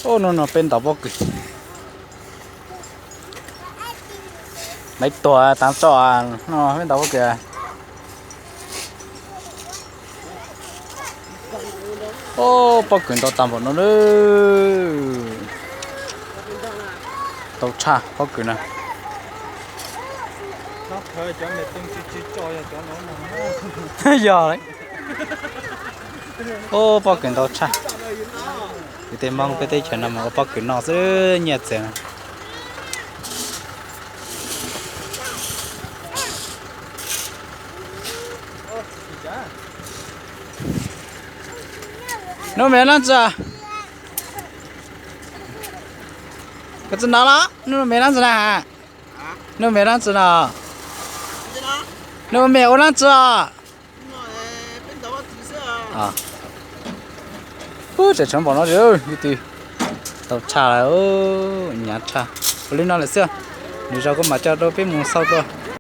Ub, hnub no peb ntaus pob kws. Maiv Tuam tav tso no peb ntaus pob kws. Ub, pob kws ntau tag npaum no lawm. Ntau tshaj pob kws na. Yog. Ub, pob kws ntau tshaj. Kwv tij Hmoob peb teb chaws no mas ua pob kws noj xwb nyiaj txiag na. Nub me dab tsi? Koj tsi nov los? Nub me dab tsi na? Nub me dab tsi no? Nub me ua dab tsi os? Ub, tseem tshuav npaum no, ib tug tau tshaj lawm, hnyav tshaj. Ua li no lawm xwb, lwm zaus kuv mam coj rau peb mus xauj dua.